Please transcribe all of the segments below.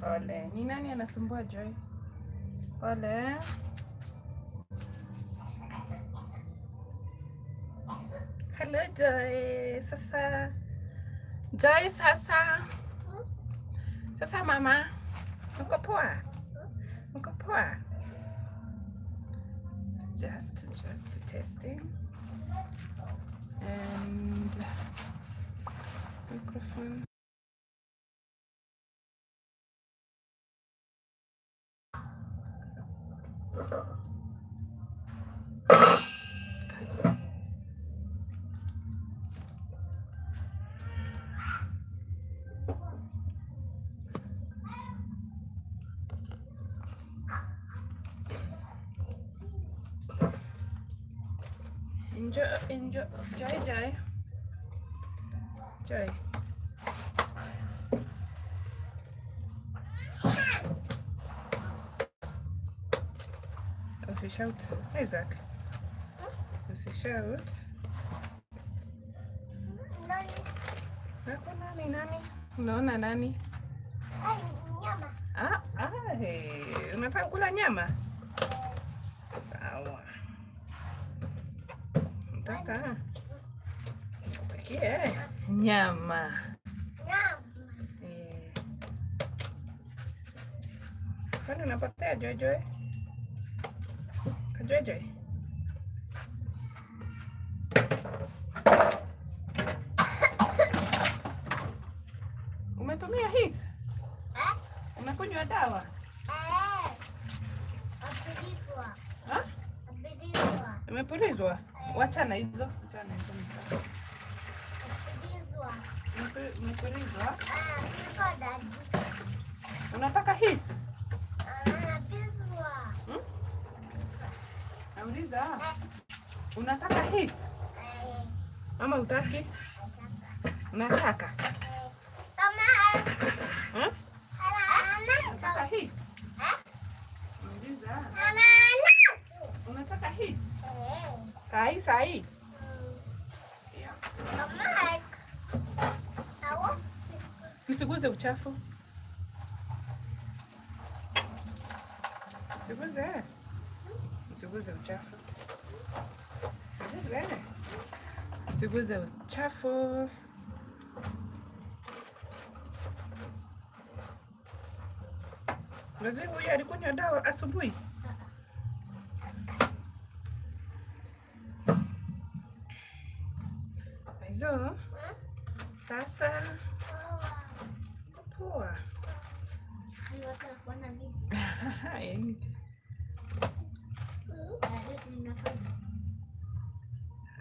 Pole. Ni nani anasumbua Joy? Pole. Hello Joy. Sasa Joy, sasa. Sasa mama. Uko poa? Uko poa? Just testing. And microphone. Enjoy, enjoy, Joy, Joy, Joy. Usishout, Isaac. Usishout. Nako nani nani? Unaona nani? Nyama. Ah, ah, hey. Unataka kula nyama? Sawa. Nataka nikupikie nyama. Nyama. Eh. Kwani unapotea Joy Joy? Ka Joy Joy? Umetumia hizi? Eh? Umekunywa dawa? Eh. Apilizwa. Ha? Apilizwa. Umepulizwa? Wachana hizo. Wachana hizo. Apilizwa. Umepulizwa? Ah, apilizwa daddy. Unataka hizi? Ah, apilizwa. Hmm? Nauliza. Unataka hizi? Eh, Ama utaki? nataka. Unataka? Eh. Kama Hmm? Unataka ana. hizi? Eh? Nauliza. Ana. Unataka hizi? Eh. Sahi sahi. Yeah. Kama Awo. Msiguze uchafu. Msiguze. Msiguze uchafu. Msiguze. Msiguze uchafu. Mzee huyu alikunywa dawa asubuhi. Hizo sasa poa. Yaani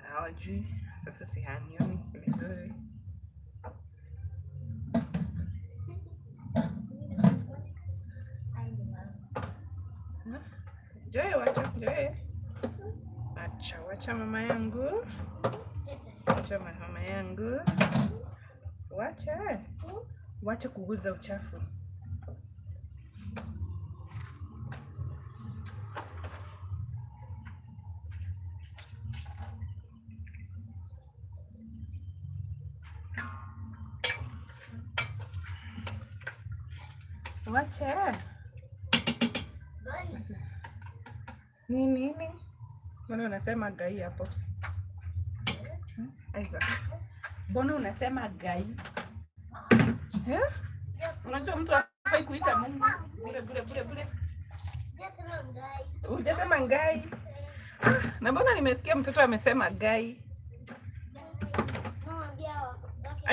hawajui sasa, si hanioni vizuri. Joy, wacha Joy, acha wacha mama yangu, wacha mama yangu, wacha wacha kuguza uchafu. Wacha nini nini? Mbona unasema gai hapo? Hmm? Isaac, mbona unasema gai? Eh? Unajua mtu hafai kuita Mungu bure bure bure bure. Hujasema ngai. Ah, na mbona nimesikia mtoto amesema gai?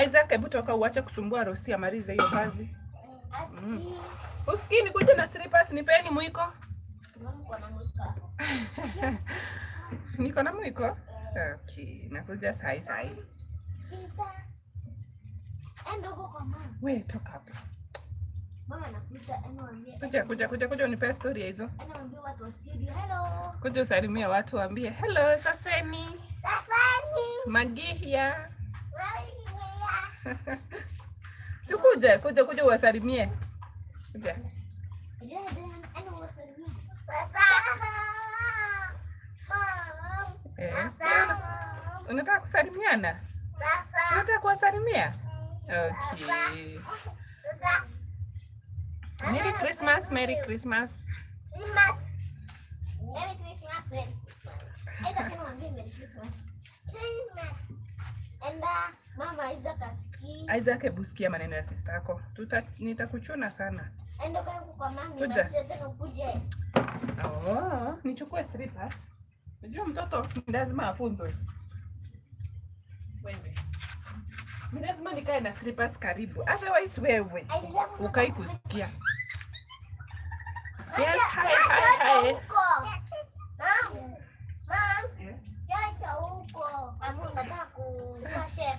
Isaac, hebu toka uache kusumbua Rosi amalize hiyo kazi. Usikii nikuje na slippers, nipeni mwiko. Niko na mwiko? Okay, nakuja sahi sahi. We, toka hapo. Kuja kuja kuja kuja unipe story hizo. Kuja usalimie watu waambie hello saseni. Magihia. Si kuja kuja kuja uwasalimie. Kuja. Yes. Unataka kusalimiana? Unataka kuwasalimia? Okay. Merry Christmas, Merry Christmas. Merry Christmas, Merry Christmas. Aidha tena mwambie Merry Christmas. Christmas. Enda mama Isaac asikii. Isaac, hebu sikia maneno ya sister yako. Nitakuchuna sana. Enda kwa huko kwa mami Kuja. malizie tena ukuje. Oh, nichukue slippers. Unajua mtoto ni lazima afunzwe. Wewe. Ni lazima nikae na slippers karibu. Otherwise wewe ukai kusikia. Yes, hi, hi, hi. Huko. Mom. Mom. Yes. Chacha huko. Mama unataka kuwa chef.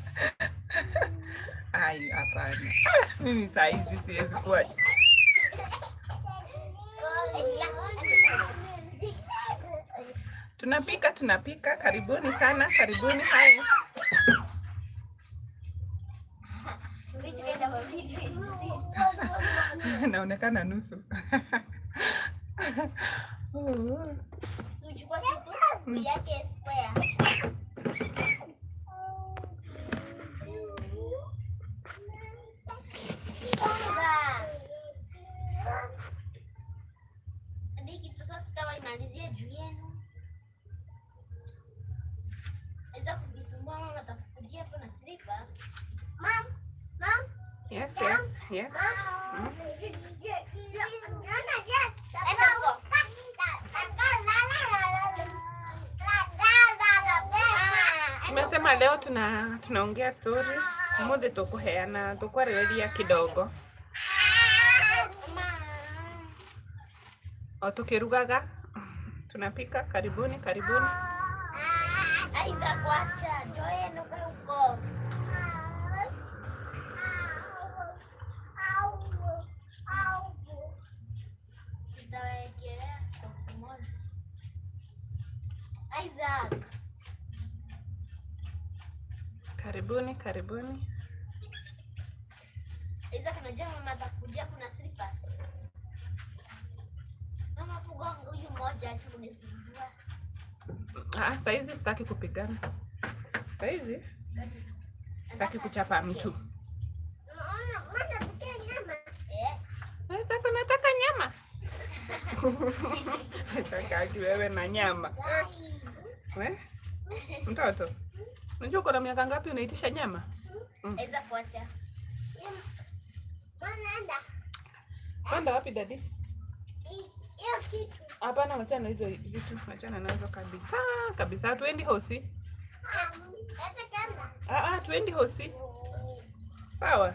Ai, hapana. Ah, mimi saa hizi siwezi kuwa. Tunapika, tunapika. Karibuni sana, karibuni. Hi. Which kind of a video is this? Naonekana nusu. Oh. Si uchukue kitu yake square. Funga. Hadi kitu sasa sitawaimalizia juu yenu. Naweza kujisumbua mama atakukujia hapo na slippers. Mom, mom. Yes. Enda huko. Tumesema leo tunaongea story umuthi tukuheana tukwarĩrĩria kidogo o tukirugaga tunapika. Karibuni, karibuni. Aiza kuacha, joen uko huko. Nitawekelea kofi moja. Isaac. Karibuni, karibuni. Isaac, unajua mama atakuja kuna slippers. Mama kugonga huyu mmoja acha kunisumbua. Ah, saizi sitaki kupigana. Saizi sitaki kuchapa mtu. Eh, Nataka nyama. Nataka ati wewe na nyama. We? Mtoto. Unajua uko na miaka ngapi unaitisha nyama? Isaac kuacha. Kwenda wapi daddy? Hapana, wachana na hizo vitu, wachana nazo kabisa kabisa. Hatuendi hosi. Ah, ah, tuendi hosi. Sawa.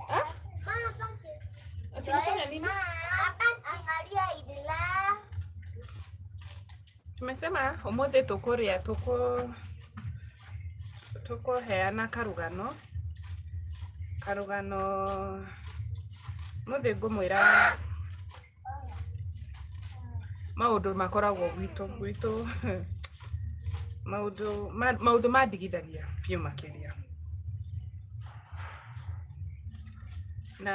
Ah? Tumefanya nini? Angalia idila. Tumesema umuthi tukuria tukuheana karugano karugano muthi ngumwira maundu makoragwo gwitu maundu mandigithagia biũ makĩria na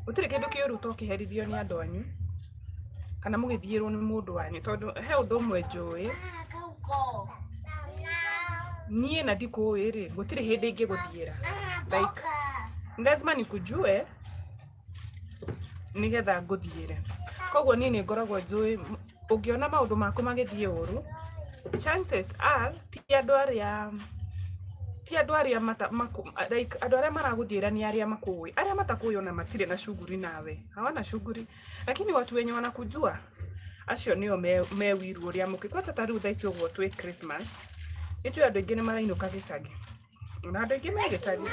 gũtirĩ kĩndũ kĩũru to kĩherithio nĩ andũ anyu kana mũgĩthiĩrwo nĩ mũndũ wanyu tondũ he ũndũ ũmwe njũĩ. Ah, kauko. Niĩ na ndikũĩ rĩ, gũtirĩ hĩndĩ ingĩgũthiĩra. Ah, Like, toka. lazima nikujue nigetha ngũthiĩre. Koguo niĩ nĩ ngoragwo njũĩ ũngĩona maũndũ maku magĩthiĩ ũru, chances are ti andũ arĩa mata, maku, like andũ arĩa maragũthiĩra nĩ arĩa makũĩ. Arĩa matakũĩ ona matirĩ na shughuli nawe, hawana shughuli, lakini watu wenye wanakujua acio nĩo me wiru ũrĩa mũkĩ kwanza. Ta rĩu thaa ici ũguo twĩ Christmas, nĩtũĩ andũ aingĩ nĩ marainũka gĩcagi na andũ aingĩ me gĩcagi.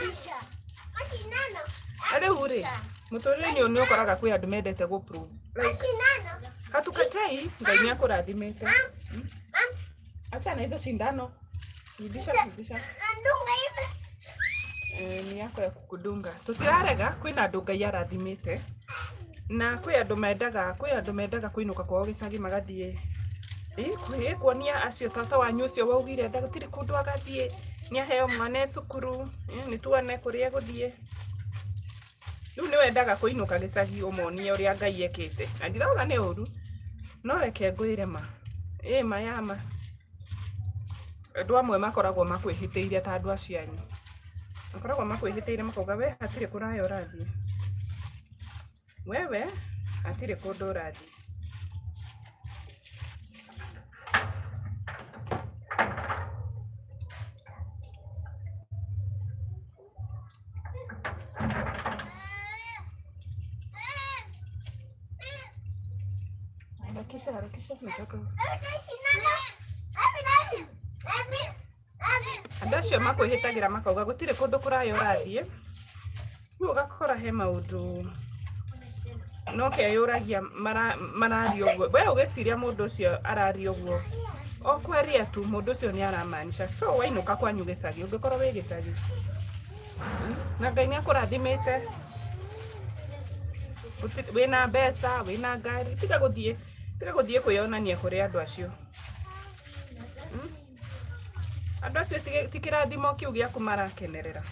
Mashindano. Na rĩu rĩ, mũtũrĩre-inĩ ũyũ nĩ ũkoraga kwĩ andũ mendete gũ prove like Mashindano. Hatukatai, Ngai nĩ akũrathimĩte. Acha na hizo shindano. Rudisha, rudisha. Nadunga hivi. Eh, ni yako ya kukudunga. Tutirarega kwĩna andũ Ngai arathimĩte na kwĩ andũ mendaga kũinũka kwao gĩcagi magathiĩ ĩ kuonia acio tata wanyu ũcio waugire gũtirĩ kũndũ agathiĩ nĩ aheo mwana e cukuru, nĩ tuone kũrĩa egũthiĩ. Rĩu nĩ wendaga kũinũka gĩcagi ũmonie ũrĩa Ngai ekĩte. Na ndirauga nĩ ũru, no reke ngwĩre ma, ĩ ma ya ma. Andũ amwe makoragwo makwĩhĩtĩire ta andũ acio anyu. Makoragwo makwĩhĩtĩire makauga we hatirĩ kũraya ũrathiĩ. Wewe hatirĩ kũndũ ũrathiĩ. Harakisha, harakisha, nataka andũ acio makwĩhĩtagĩra makauga gũtirĩ kũndũ kũraya ũrathiĩ. Rĩu ũgakora he maũndũ no keyũragia mararia ũguo. We ũgĩciria mũndũ ũcio araria ũguo o kwaria tu mũndũ ũcio nĩ aramaanisha. So wainũka kwanyu gĩcagi, ũngĩkorwo wĩ gĩcagi na Ngai nĩ akũrathimĩte, wĩna mbeca, wĩna ngari, tiga gũthiĩ kwĩyonania kũrĩ andũ acio. Andũ acio ti kĩrathimo kĩu gĩaku marakenerera.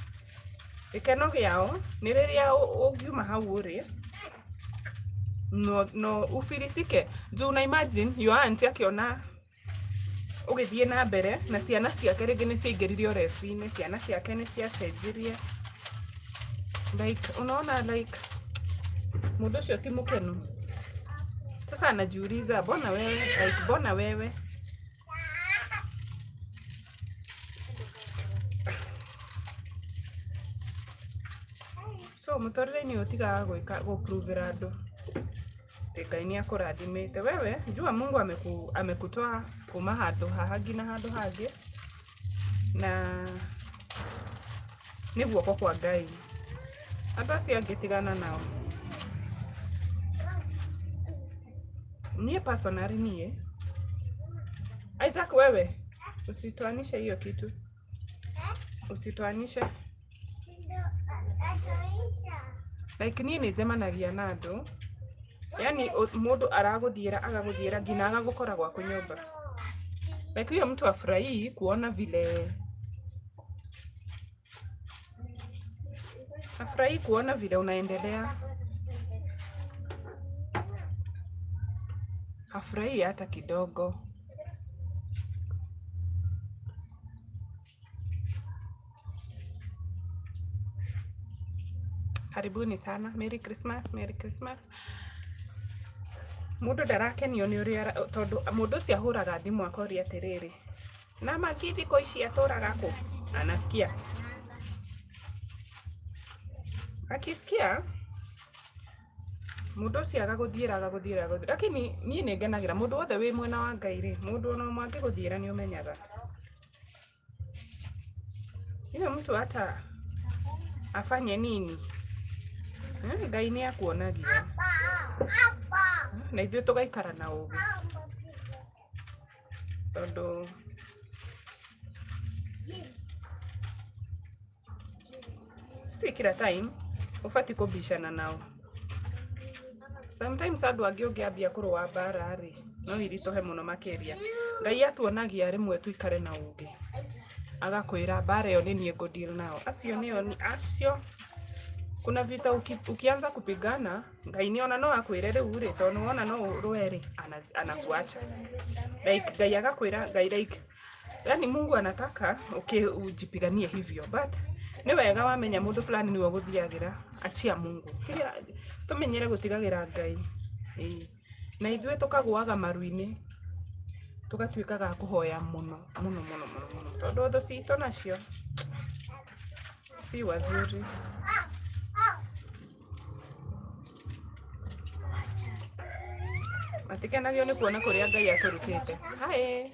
Gĩkeno gĩao nĩ rĩrĩa ũngiuma hau ũrĩ no ufilisike. Juu una imagine your aunt akĩona ũgĩthiĩ na mbere na ciana ciake rĩngĩ nĩ ciaingĩrire ũrebi-inĩ, ciana ciake nĩ ciacenjirie. Like unaona, like mũndũ ũcio ti mũkenu. Sasa anajiuliza, mbona wewe, like mbona wewe? So mũtũrĩre-inĩ ũtigaga gwĩka gũpruvĩra andũ atĩ Ngai nĩ akũrathimĩte. Wewe jua Mungu amekutoa kuma handũ haha nginya handũ hangĩ na nĩ guoko kwa Ngai. Andũ acio angĩ tigana nao. Niĩ personally niĩ, Isaac, wewe usitoanishe hiyo kitu, usitoanishe. Like niĩ nĩ njemanagia na andũ, yani mũndũ aragũthiĩra agagũthiĩra nginya agagũkora gwaku nyũmba. Like huyo mtu afurahii kuona vile, afurahii kuona vile unaendelea, hafurahii hata kidogo. Karibuni sana. Merry Christmas, Merry Christmas. Mũndũ ndarakenio nĩ ũrĩa, tondũ mũndũ ũcio ahũraga thimũ akoria atĩrĩrĩ, na Magi thikũ ici atũraga kũ? Anasikia. Akisikia mũndũ ũcio agagũthiĩra agagũthiĩra agagũthiĩra, lakini niĩ nĩ ngenagĩra mũndũ wothe wĩ mwena wa Ngai rĩ, mũndũ ona ũmwe angĩgũthiĩra nĩ ũmenyaga. Yule mtu hata afanye nini, eh, Ngai nĩ akuonagia na ithuĩ tũgaikara na ũgĩ tondũ si kila time ũbatiĩ kũbicana nao. Sometimes andũ angĩ ũngĩambia kũrũa mbara rĩ, no iritũhe mũno makĩria. Ngai atuonagia rĩmwe tuikare na ũgĩ, agakwĩra mbara ĩyo nĩ niĩ ngũ deal nao. Acio nĩo acio kuna vita ukianza kupigana, Ngai nĩ ona no akwĩre rĩu rĩ, tondũ nĩwona no ũrũe rĩ, anakuacha. Like Ngai agakwĩra, Ngai, like yani Mungu anataka ujipiganie hivyo, but nĩ wega wamenya mũndũ fulani nĩwe ũgũthiagĩra, achia Mungu. Tigira, tũmenyere gũtigagĩra Ngai. Ĩĩ. Na ithuĩ tũkagũaga maru-inĩ, tũgatuĩkaga a kũhoya mũno mũno mũno mũno mũno, tondũ thũ citũ nacio si wazuri. Matikenagio nĩ kuona kũrĩa Ngai atũrutĩte. Hi.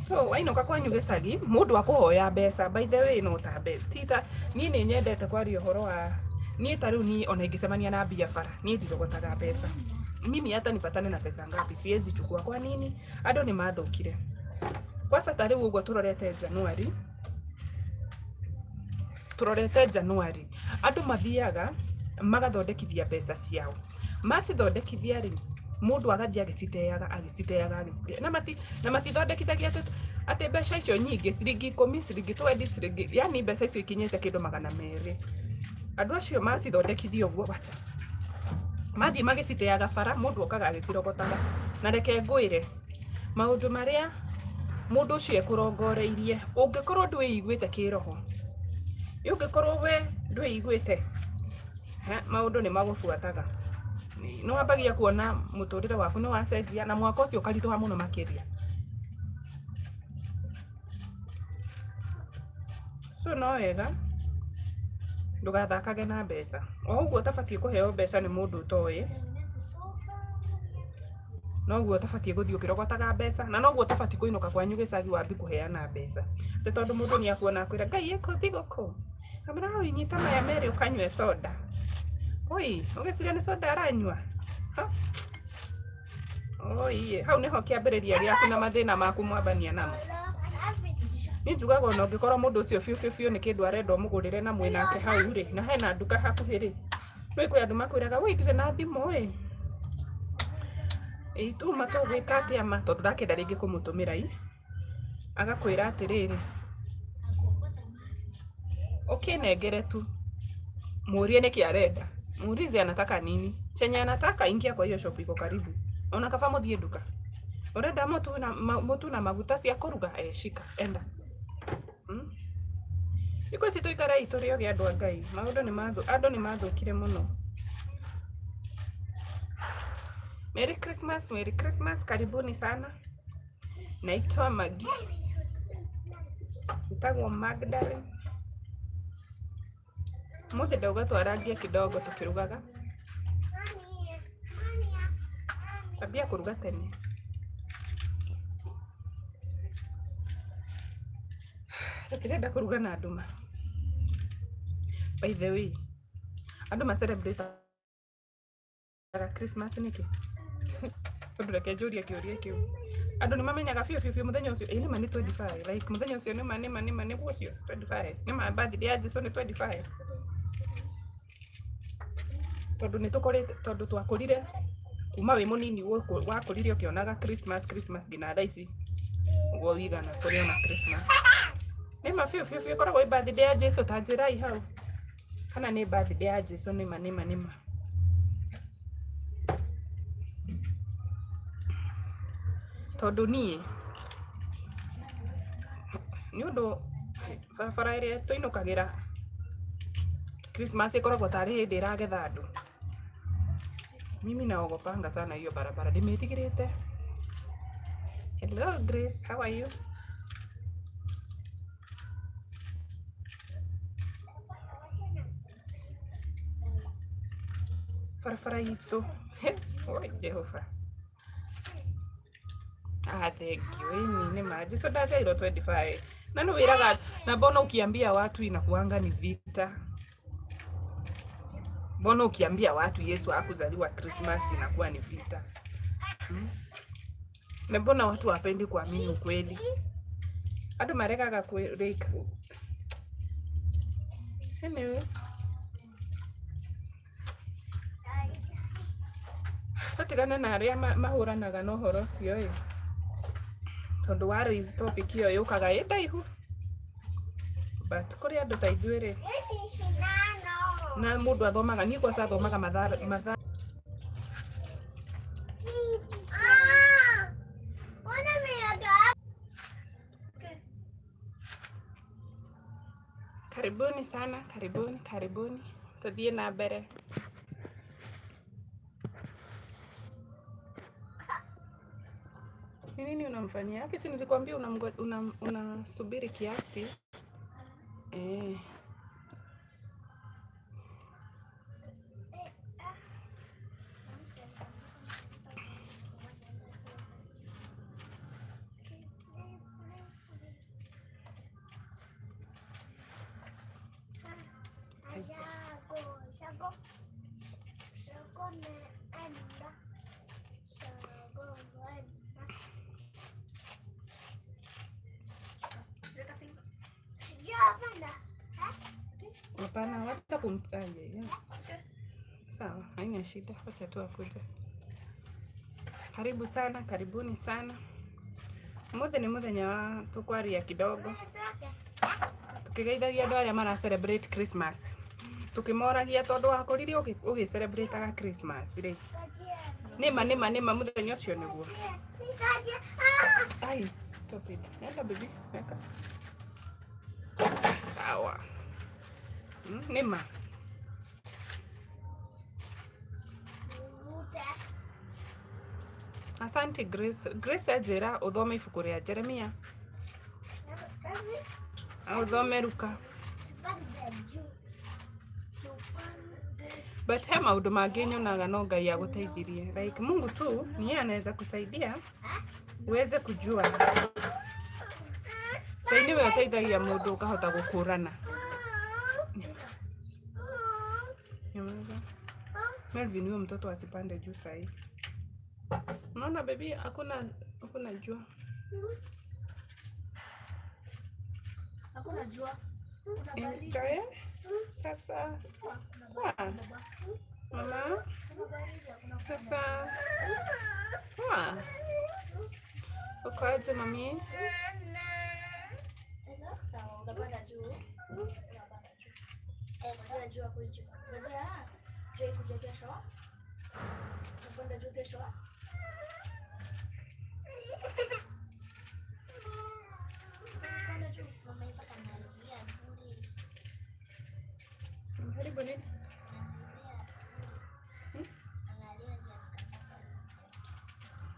So wainũka kwanyu gĩcagi, mũndũ akũhoya mbeca, by the way, no ta mbeca ti ta niĩ nĩ nyendete kwaria ũhoro wa niĩ. Ta rĩu niĩ ona ingĩcemania na mbia bara, niĩ ndirogotaga mbeca. Mimi hata nipatane na pesa ngapi, siwezi chukua. Kwa nini? Andũ nĩ mathũkire. Kwanza ta rĩu ũguo tũrorete January, tũrorete January, andũ mathiaga magathondekithia mbeca ciao. Macithondekithia rĩ, Mũndũ agathiĩ agĩciteaga, agĩciteaga, agĩciteaga, na matithondekithagia atĩ mbeca icio nyingĩ, ciringi 10, ciringi 20, ciringi, yani mbeca icio ikinyĩte kĩndũ 200. Andũ acio macithondekithia ũguo, wacha mathiĩ magĩciteaga bara, mũndũ okaga agĩcirogotaga. Na reke ngwĩre maũndũ marĩa mũndũ ũcio ekũrongoreirie, ũngĩkorwo ndwĩiguĩte kĩroho, ũngĩkorwo we ndwĩiguĩte, maũndũ nĩ magũbuataga. Nĩ wambagia kuona mũtũrĩre waku nĩ wacenjia, na mwaka ũcio ũkaritũha mũno makĩria. So no wega ndũgathakage na mbeca. O ũguo ũtabatiĩ kũheo mbeca nĩ mũndũ ũtoĩ, noguo ũtabatiĩ gũthiĩ ũkĩrogotaga mbeca, na noguo ũtabatiĩ kũinũka kwanyu gĩcagi wambi kũheana mbeca. Atĩ tondũ mũndũ nĩ akuona akwĩra Ngai ĩkũ thigũkũ, kamũra ũnyita maya merĩ ũkanyue soda. Oi, ũgĩciria nĩ soda aranyua? Oi, hau nĩho kĩambĩrĩria gĩaku na mathĩna maku mwambania namo. Niĩ njugaga ona ũngĩkorwo mũndũ ũcio biũ biũ biũ nĩ kĩndũ arenda ũmũgũrĩre na mwĩnake hau rĩ, na hena nduka hakuhĩ rĩ, nĩ kwĩ andũ makwĩraga woi ndirĩ na thimũ ĩ, ĩ tuma tũgwĩka atĩa ma, tondũ ndakĩenda rĩngĩ kũmũtũmĩra i, agakwĩra atĩrĩrĩ, ũkĩnengere tu, mũrie nĩkĩ arenda, muulize anataka nini, chenye anataka, ingia kwa hiyo shop iko karibu, ona kaba mũthiĩ nduka, ũrenda mũtu na maguta cia kũruga, shika, enda. Thikũ ici tũikarei tũrĩ oge andũ a Ngai, maũndũ nĩ andũ nĩ mathũkire mũno. Merry Christmas, Merry Christmas, karibuni sana. Naitwa Magi. Nitagwo Magdalene. Mũthĩ ndauga twarangie kidogo tukirugaga. Tambia kuruga tene. Tũtirenda kũruga na nduma. By the way, andũ ma celebrate Christmas nĩkĩ? Tondũ reke njũrie kĩũria kĩu. Andũ nĩ mamenyaga biũ biũ biũ mũthenya ũcio, ĩ nĩma nĩ 25, like mũthenya ũcio nĩma nĩma nĩma nĩguo ũcio 25, nĩma birthday ya Jesu nĩ 25. Tondũ nĩ tũkũrĩte, tondũ twakũrire kuma wĩ mũnini wakũrire ũkĩonaga Christmas, Christmas nginya thaa ici ũguo wigana kũrĩ ona Christmas. Nĩma biũ biũ biũ ĩkoragwo ĩ birthday ya Jesu, ta njĩrai hau kana nĩ birthday ya Jesu nĩma nĩma nĩma. Tondũ niĩ nĩ ũndũ barabara ĩrĩa tũinũkagĩra Christmas ĩkoragwo tarĩ hĩndĩ ĩragetha andũ. Mimi naogopanga sana hiyo barabara, ndĩmĩtigĩrĩte. Hello Grace, how are you? Barabara itũ. Oi Jehova. Ah, thank you. Ĩni nĩ ma Jesu ndaciarirwo 25. Na nĩ wĩraga, na mbona ukiambia watu inakuanga ni vita. Mbona ukiambia watu Yesu hakuzaliwa Christmas inakuwa ni vita. Na mbona watu hawapendi kuamini ukweli? Andũ maregaga like anyway. Tũtigane na arĩa mahũranaga na ũhoro ũcio ĩ, tondũ wa raise topic ĩyo yũkaga ĩ ndaihu, but kũrĩ andũ ta ithuĩ rĩ, na mũndũ athomaga, niĩ kwanza athomaga mathaa mathaa Karibuni sana, karibuni, karibuni, tuthiĩ na mbere. Ni nini unamfanyia? Haki si nilikwambia unasubiri kiasi. Eh. Hapana, wacha kumtaja. Sawa, haina shida, wacha tu akuje. Karibu sana, karibuni sana. Umuthi ni muthenya wa tukwaria kidogo tukigeithagia andu aria mara celebrate Christmas, tukimoragia tondu wakorire ugi celebrate Christmas ri nima nima nima muthenya ucio niguo. Ai, stop it. Enda baby, weka. Sawa. Nima. Asante Grace. Grace anjĩra ũthome ibuku rĩa Jeremia. Ũthome Luka. But he maũndũ mangĩ nyonaga no Ngai agũteithirie. Like Mungu tu ni yeye anaweza kusaidia uweze kujua. Ngai nĩwe ũteithagia mũndũ ũkahota gũkũrana. Nyamaza. Melvin, huyo mtoto asipande juu sahi. Unaona baby, hakuna hakuna jua. Hakuna jua. Kuna baridi. Enjoy. Sasa Kuna baridi. mama, Kuna baridi, hakuna sasa poa. Uko aje mami? Sasa sawa, unapanda juu. Unapanda juu. Ngojea jua kuja. Ngojea jua ikuje kesho. Unapanda juu kesho. Unapanda juu. Mama Isaac anarudia bure. Karibu nini? Analia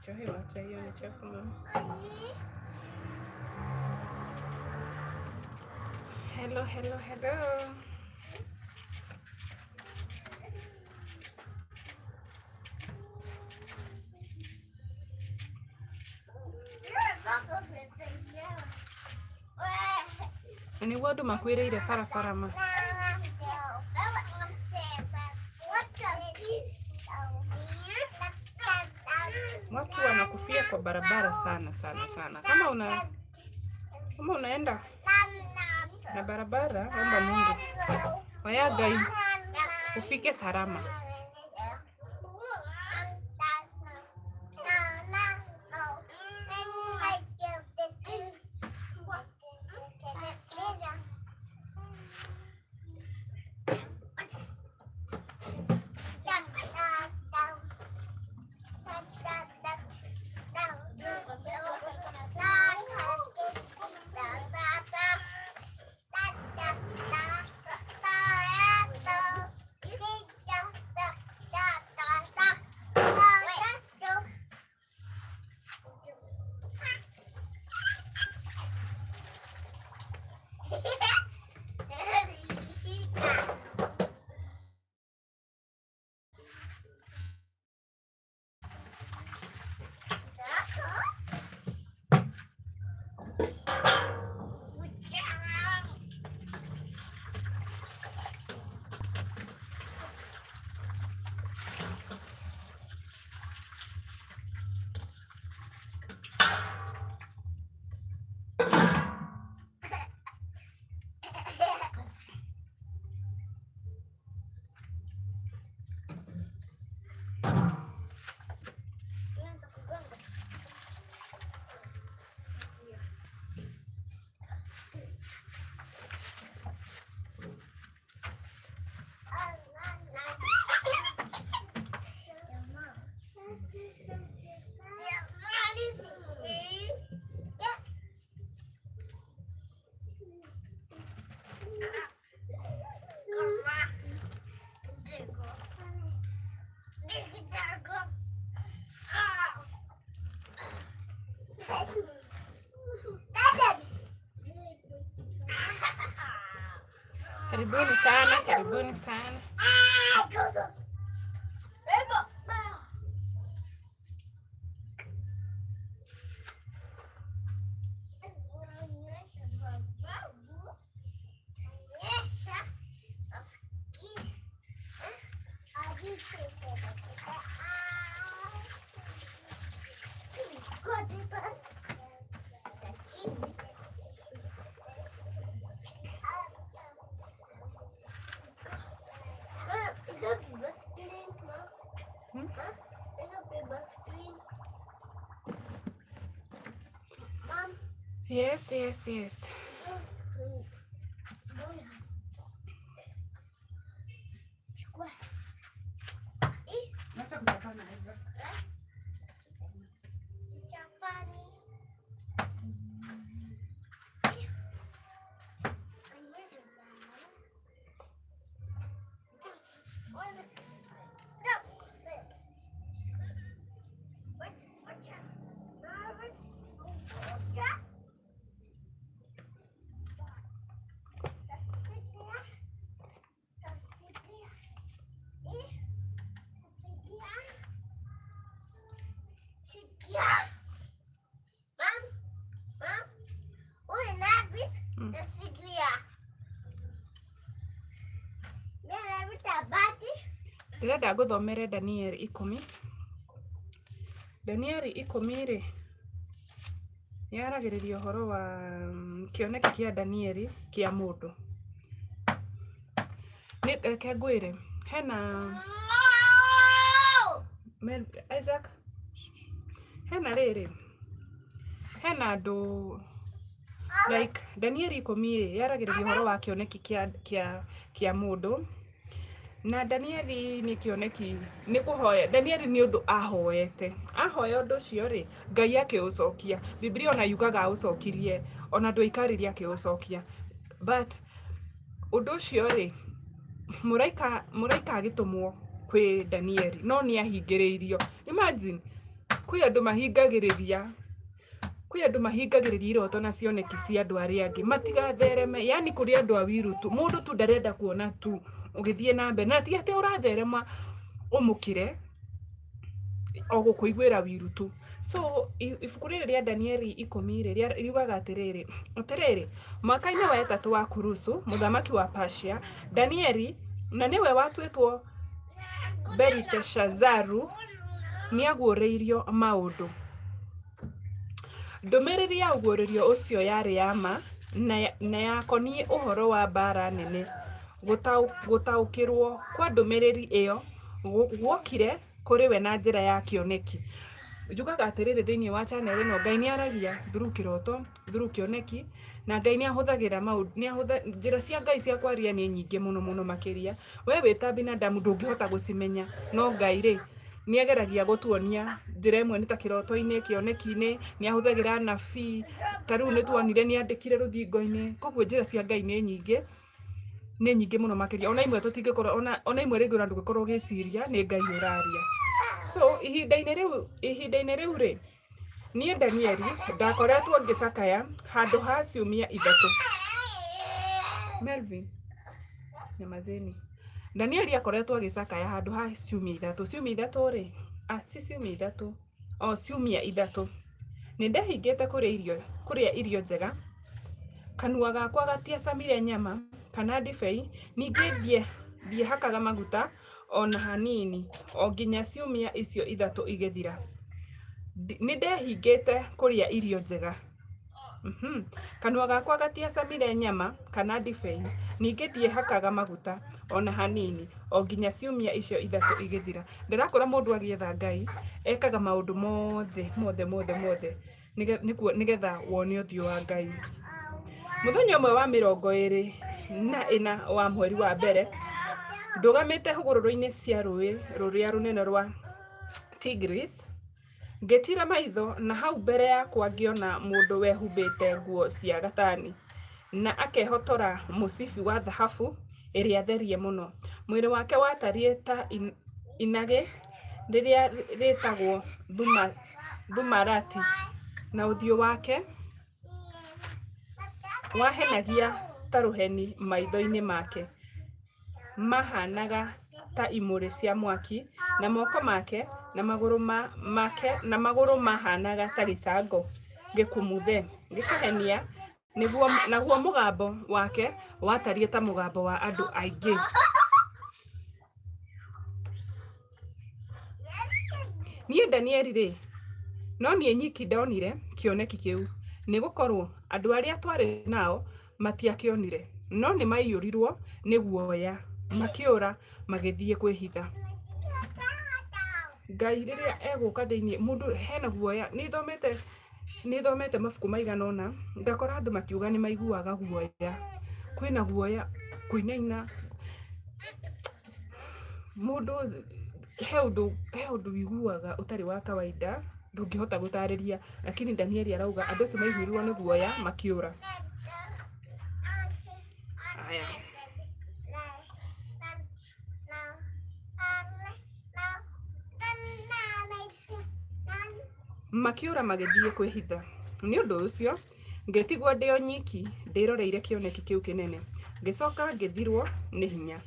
Chahi wacha hiyo ni chafu mama. Hello, hello, hello. Na nĩguo andũ makwĩrĩire barabara ma. Watu wanakufia kwa barabara sana sana sana. Kama unaenda na barabara, omba Mungu oya Ngai ufike salama. Karibuni sana, karibuni sana. Yes. Chukua. Wacha kuchapana, Isaac. Chapani. Mom, mom, huyu Navi tasikia. Mimi navuta bati. Ndĩrenda ngũthomere Danieli 10. Danieli 10 rĩ, yaragĩrĩria ũhoro wa kĩoneki kĩa Danieli kĩa mũndũ. Nĩ reke ngwĩre, hena Isaac, hena rĩrĩ, hena andũ like Danieli 10 rĩ, yaragĩrĩria ũhoro wa kĩoneki kĩa mũndũ. Na Danieli nĩ kĩoneki, nĩ kũhoya, Danieli nĩ ũndũ ahoete. Ahoya ũndũ ũcio rĩ, Ngai akĩũcokia. Bibilia ona yugaga aũcokirie, ona ndwaikarire akĩũcokia. But ũndũ ũcio rĩ, mũraika agĩtũmwo kwĩ Danieli, no nĩ ahingĩrĩirio. Imagine, kwĩ andũ mahingagĩrĩria, kwĩ andũ mahingagĩrĩria iroto na cioneki cia andũ arĩa angĩ matigathereme. Yani kũrĩ andũ a wiru tu, mũndũ tu ndarenda kuona tu ũgĩthiĩ na mbere, na ti atĩ ũratherema ũmũkĩre, o gũkũiguĩra wiru tu. So ibuku rĩrĩ rĩa Danieli 10 rĩ, riugaga atĩrĩrĩ, atĩrĩrĩ, mwaka-inĩ wa ĩtatũ wa Kurusu, mũthamaki wa Persia, Danieli, na nĩwe watuĩtwo Beliteshazaru, nĩaguũrĩirio maũndũ. Ndũmĩrĩri ya ũguũrĩrio ũcio yarĩ ya ma na yakoniĩ ũhoro wa mbaara nene. Gũtaũkĩrwo kwa ndũmĩrĩri ĩyo guokire kũrĩ we na njĩra ya kĩoneki. Njugaga atĩrĩrĩ, thĩinĩ wa channel ĩno Ngai nĩ aragia through kĩroto, through kĩoneki, na Ngai nĩ ahũthagĩra maũndũ, nĩ ahũtha njĩra cia Ngai cia kwaria nĩ nyingĩ mũno mũno makĩria. We wĩ ta binadamu ndũngĩhota gũcimenya, no Ngai rĩ, nĩ ageragia gũtuonia njĩra ĩmwe nĩ ta kĩroto-inĩ, kĩoneki-inĩ, nĩ ahũthagĩra anabii, ta rĩu nĩ tuonire nĩ andĩkire rũthingo-inĩ. Koguo njĩra cia Ngai nĩ nyingĩ, nĩ nyingĩ mũno makĩria. Ona imwe tũtingĩkorwo, ona imwe rĩngĩ ona ndũngĩkorwo ũgĩciria nĩ Ngai ũraria. So ihinda-inĩ rĩu rĩ, niĩ Danieli ndakoretwo ngĩcakaya handũ ha ciumia 3. Melvin, nyamazeni. Danieli akoretwo agĩcakaya handũ ha ciumia 3. Ciumia 3 rĩ, si ciumia 3, o ciumia 3. Nĩ ndehingĩte kũrĩa irio njega, kanua gakwa gatiacamire nyama kana ndibei, ningĩ ndiehakaga maguta ona hanini, o nginya ciumia icio 3 igĩthira. Nĩ ndehingĩte kũrĩa irio njega. Kanua gakwa gatiacamire nyama kana ndibei, ningĩ ndiehakaga maguta ona hanini, o nginya ciumia icio 3 igĩthira. Ndĩrakora mũndũ agĩetha Ngai, ekaga maũndũ mothe, mothe, mothe, mothe, nĩgetha wone ũthiũ wa Ngai. Mũthenya ũmwe wa 24 wa mweri wa mbere, ndũgamĩte hũgũrũrũ-inĩ cia rũĩ rũrĩa rũnene rwa Tigris, ngĩtiira maitho na hau mbere yakwa ngĩona mũndũ wehumbĩte nguo cia gatani na akehotora mũcibi wa thahabu ĩrĩa therie mũno. Mwĩrĩ wake watariĩ ta inagĩ rĩrĩa rĩtagwo thumarati, na ũthiũ wake wahenagia ta rũheni. Maitho-inĩ make mahanaga ta imũrĩ cia mwaki, na moko make na magũrũ make na magũrũ mahanaga ta gĩcango gĩkumuthe gĩkahenia, nĩguo naguo mũgambo wake watariĩ ta mũgambo wa andũ aingĩ. Niĩ Danieli rĩ, no niĩ nyiki ndonire kĩoneki kĩu, nĩ gũkorwo andũ arĩa twarĩ nao matiakĩonire, no nĩ maiyũrirwo nĩ guoya, makĩũra magĩthiĩ kwĩhitha. Ngai rĩrĩa egũka thĩinĩ mũndũ hena guoya. Nĩ thomete Nĩ thomete mabuku maigana ũna ngakora andũ makiuga nĩ maiguaga guoya, kwĩna guoya, kũinaina mũndũ, he ũndũ wiguaga ũtarĩ wa kawaida, ndũngĩhota gũtarĩria. Lakini Danieli arauga andũ acio maiguirwo nĩ guoya makĩũra. Aya, makĩũra magĩthiĩ kwĩhitha. Nĩ ũndũ ũcio ngĩtigwo ndĩ o nyiki ndĩroreire kĩoneki kĩu kĩnene. Ngĩcoka ngĩthirwo nĩ hinya,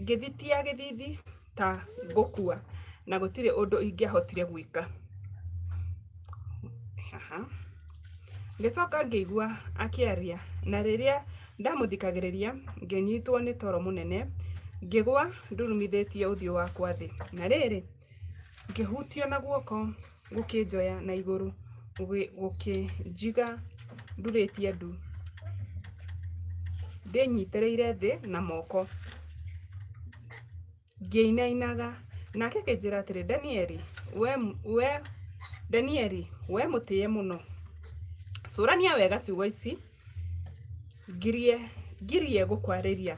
ngĩthitia gĩthithi ta ngũkua, na gũtirĩ ũndũ ingĩahotire gwĩka. Haha. Ngĩcoka ngĩigua akĩaria, na rĩrĩa ndamũthikagĩrĩria ngĩnyitwo nĩ toro mũnene, ngĩgwa ndurumithĩtie ũthiũ wakwa thĩ. Na rĩrĩ, ngĩhutio na guoko gũkĩnjoya na igũrũ, gũkĩnjiga ndurĩtie ndu, ndĩnyitĩrĩire thĩ na moko, ngĩinainaga. Nake akĩnjĩra atĩrĩ, "Danieli, we Danieli, we mũtĩe mũno, cũrania wega ciugo ici ngirie ngirie gũkwarĩria,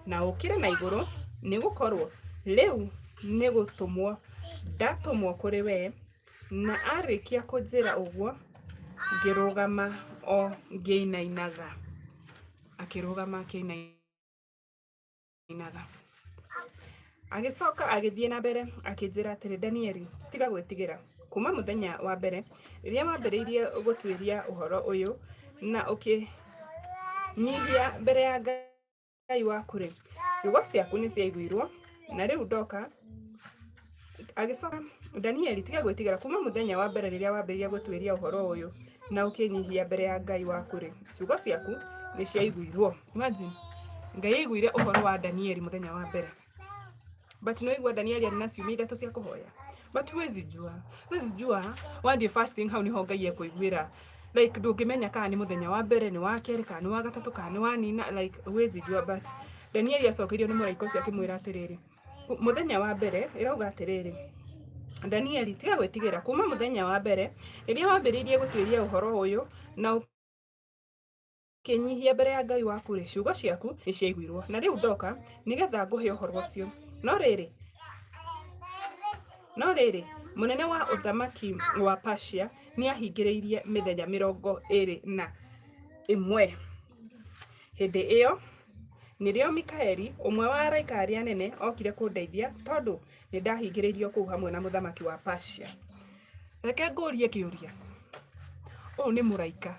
na ũkĩre na igũrũ, nĩ gũkorwo rĩu nĩ gũtũmwo ndatũmwo kũrĩ we." Na arĩkia kũnjĩra ũguo, ngĩrũgama o ngĩinainaga. Akĩrũgama akĩinainaga. Agĩcoka agĩthiĩ na mbere akĩnjĩra atĩrĩ, "Danieli, tiga gwĩtigĩra. Kuuma mũthenya wa mbere rĩrĩa wambĩrĩirie gũtuĩria ũhoro ũyũ na ũkĩnyihia mbere ya Ngai waku-rĩ, ciugo ciaku nĩ ciaiguirwo, na rĩu ndoka." Agĩcoka, "Danieli, tiga gwĩtigĩra. Kuuma mũthenya wa mbere rĩrĩa wambĩrĩirie gũtuĩria ũhoro ũyũ na ũkĩnyihia mbere ya Ngai waku-rĩ, ciugo ciaku nĩ ciaiguirwo." Imagine, Ngai aiguire ũhoro wa Danieli mũthenya wa mbere. But no igua Danieli arĩ na ciumia 3 cia kũhoya. But huwezi jua wathiĩ fasting, hau niho Ngai ekũiguĩra. Like, ndũngĩmenya kana nĩ mũthenya wa mbere, nĩ wa kerĩ, kana nĩ wa gatatũ, kana nĩ wa nina. Like, huwezi jua. But Danieli acokeirio nĩ mũraika ũcio akĩmwĩra atĩrĩrĩ, mũthenya wa mbere, ĩrauga atĩrĩrĩ, "Danieli, tiga gwĩtigĩra. Kuma mũthenya wa mbere rĩrĩa wambĩrĩirie gũtuĩria ũhoro ũyũ na ũkĩnyihia mbere ya Ngai waku rĩ, ciugo ciaku nĩ ciaiguirwo, na rĩu ndoka nĩgetha ngũhe ũhoro ũcio. No rĩrĩ, mũnene wa ũthamaki wa Persia nĩ ahingĩrĩirie mĩthenya 21. Hĩndĩ ĩyo nĩrĩo Mikaeli, ũmwe wa araika arĩa anene, okire kũndeithia, tondũ nĩ ndahingĩrĩirio kũu hamwe na mũthamaki wa Persia." Reke ngũrie kĩũria. Ũyũ nĩ mũraika.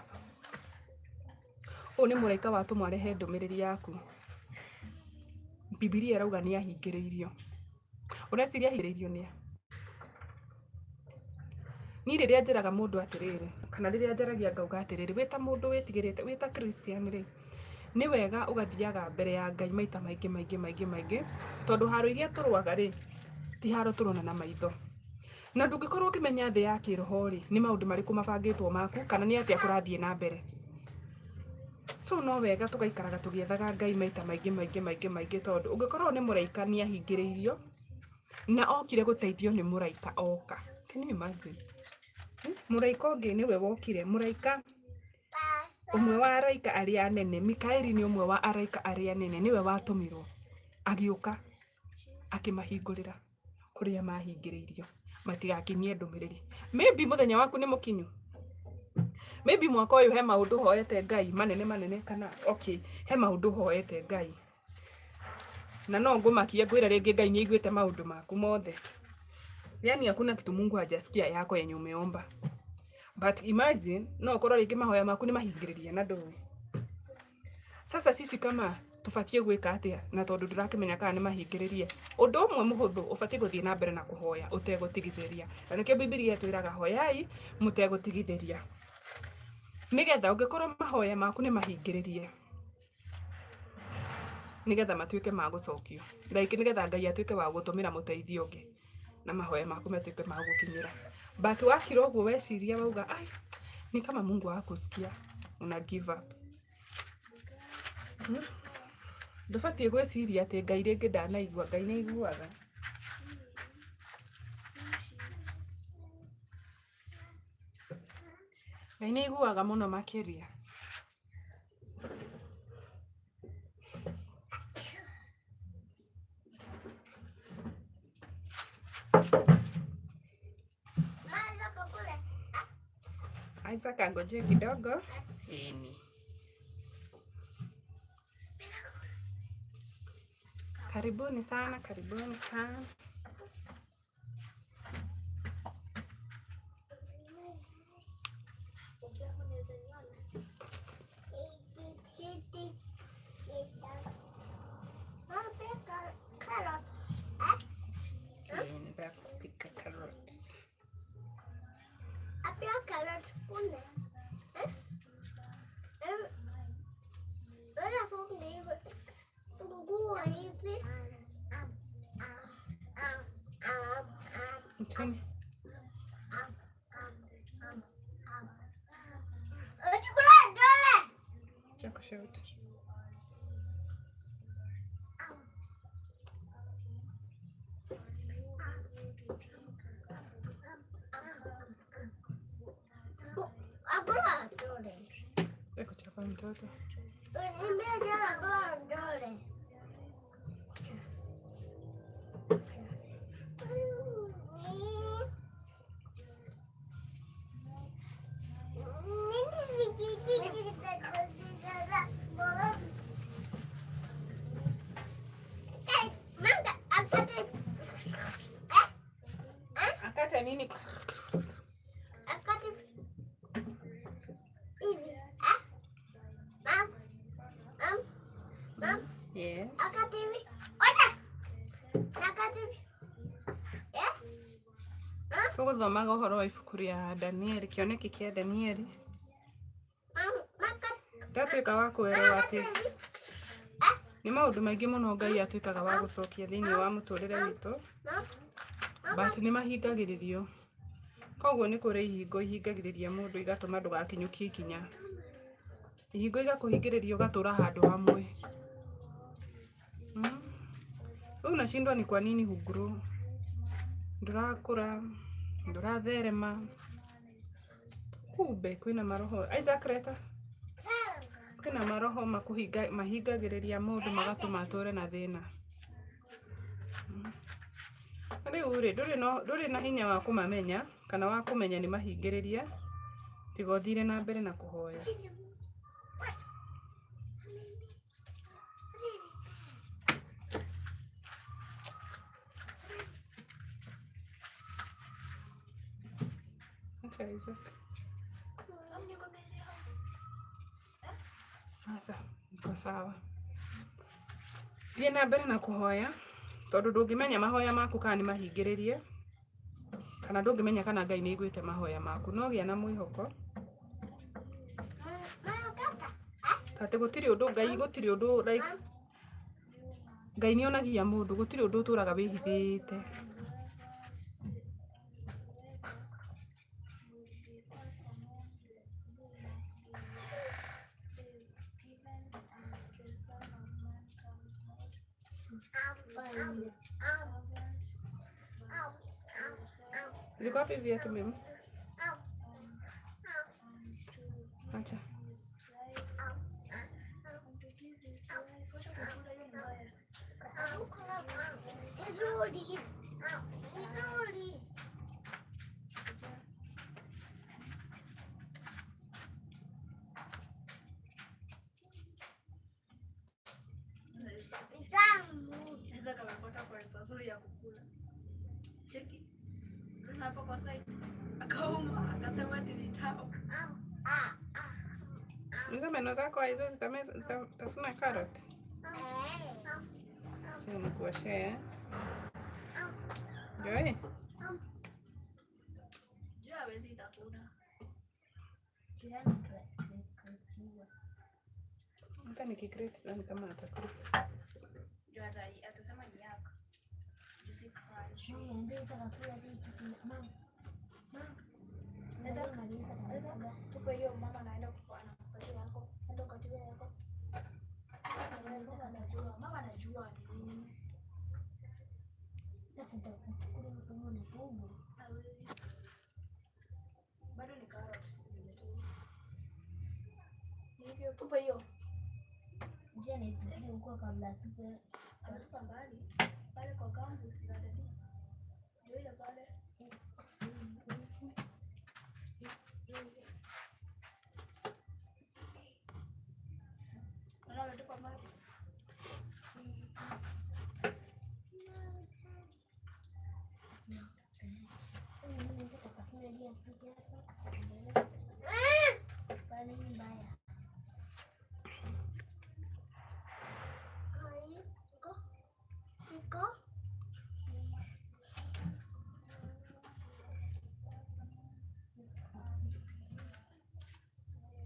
Ũyũ nĩ mũraika watũmwo arehe ndũmĩrĩri yaku. Bibilia ĩrauga nĩ ahingĩrĩirio. Ũreciria ahingĩrĩirio nĩa? Niĩ rĩrĩa njĩraga mũndũ atĩrĩrĩ, kana rĩrĩa njaragia ngauga atĩrĩrĩ, wĩ ta mũndũ wĩtigĩrĩte, wĩ ta Christian rĩ, nĩ wega ũgathiaga mbere ya Ngai maita maingĩ maingĩ maingĩ maingĩ, tondũ haro iria tũrũaga rĩ, ti haro tũrona na maitho. Na ndũngĩkorwo ũkĩmenya thĩ ya kĩroho rĩ, nĩ maũndũ marĩkũ mabangĩtwo maku, kana nĩ atĩa kũrathiĩ na mbere. So no wega tũgaikaraga tũgĩethaga Ngai maita maingĩ maingĩ maingĩ maingĩ, tondũ ũngĩkorwo nĩ mũraika nĩ ahingĩrĩirio na okire gũteithio nĩ mũraika oka. Can you imagine? Mũraika ũngĩ nĩwe wokire, mũraika ũmwe wa araika arĩa anene, Mikaeli nĩ ũmwe wa araika arĩa anene, nĩwe watũmirwo agĩũka akĩmahingũrĩra kũrĩa mahingĩrĩirio matigakinyie ndũmĩrĩri. Maybe mũthenya waku nĩ mũkinyu. Maybe mwaka ũyũ he maũndũ hoete Ngai manene manene, kana okay, he maũndũ hoete Ngai na no ngũmakie ngwĩre rĩngĩ Ngai nĩ aiguĩte maũndũ maku mothe. Yani hakuna kitu Mungu hajasikia yako yenye umeomba. But imagine, no ũkorwo rĩngĩ mahoya maku nĩ mahingĩrĩrie na ndũĩ. Sasa sisi kama tũbatiĩ gwĩka atĩa na tondũ ndũrakĩmenya kana nĩ mahingĩrĩrie? Ũndũ ũmwe mũhũthũ, ũbatiĩ gũthiĩ na mbere na kũhoya ũtegũtigithĩria. Na nĩkĩo Bibilia ĩtwĩraga, "Hoyai mũtegũtigithĩria," nĩgetha ũngĩkorwo mahoya maku nĩ mahingĩrĩrie, nĩgetha matuĩke ma gũcokio, like nĩgetha Ngai atuĩke wa gũtũmĩra mũteithio ũngĩ na mahoya maku matuĩke ma gũkinyĩra. But wakira ũguo, weciria wauga, "Ai, ni kama Mungu hakusikia," una give up. Ndũbatiĩ gwĩciria atĩ Ngai rĩngĩ ndanaigua. Ngai nĩ aiguaga. Ngai nĩ aiguaga mũno makĩria. Isaac angojee kidogo. Ini. Karibuni sana, karibuni sana. Kupika carrot. Chini. Acha kushout. Kuchapa mtoto. Akate nini? Akate hivi. Mom. Yes. Akate hivi. Wacha. Akate hivi. Eh? Tũgũthomaga ũhoro wa ibuku rĩa Danieli, kĩoneki kĩa Danieli. Ndatuĩka wa kwĩrwo atĩ nĩ maũndũ maingĩ mũno Ngai atuĩkaga wa gũcokia thĩinĩ wa mũtũrĩre witũ, but nĩ mahingagĩrĩrio. Koguo nĩ kũrĩ ihingo ihingagĩrĩria mũndũ igatũma ndũgakinyũkie ikinya. Ihingo igakũhingĩrĩria ũgatũra handũ hamwe. Rĩu unashindwa ni kwa nini hugrow. Ndũrakũra, ndũratherema. Kumbe kwĩna maroho. Isaac reta. Kwĩna maroho mahingagĩrĩria mũndũ magatũma atũre na thĩna. Rĩu rĩ, ndũrĩ na hinya wa kũmamenya kana wa kũmenya nĩ mahingĩrĩrie tiga ũthire na mbere na kũhoya. Acha Isaac. Sasa niko sawa. Thiĩ na mbere na kũhoya tondũ ndũngĩmenya mahoya maku kana nĩ mahingĩrĩrie kana ndũngĩmenya kana Ngai nĩ aiguĩte mahoya maku, no gĩa na mwĩhoko atĩ gũtirĩ ũndũ Ngai, gũtirĩ ũndũ like Ngai nĩ onagia mũndũ, gũtirĩ ũndũ ũtũraga wĩhithĩte. Ziko wapi viatu mimi? Acha. Isaac amepata pahali pazuri ya kukula. Cheki. Unaona hapo kwa side. Akauma, akasema ati ni tamu. Hizo meno zako hizo zitafuna carrot. Acha nikuoshee. Joy. Juu hawezi itafuna. Hata nikicreate sidhani kama atakula. Juu atasema ni yako. Juu si crunchy. Tupe hiyo mama anaenda anakupatia yako. Enda ukatie yako. Anajua, mama anajua ni nini. Hawezi. Bado ni carrot. Vile tu. Hivyo tupa hiyo. Je, nitupie huko kabla tupe. Ametupa mbali. Pale kwa gumboots za daddy. Ndio ile pale. Naona ametupa mbali. Sasa mimi naweza tukafanya hadi afike hapa. Pale ni mbaya. Ai, go. Go.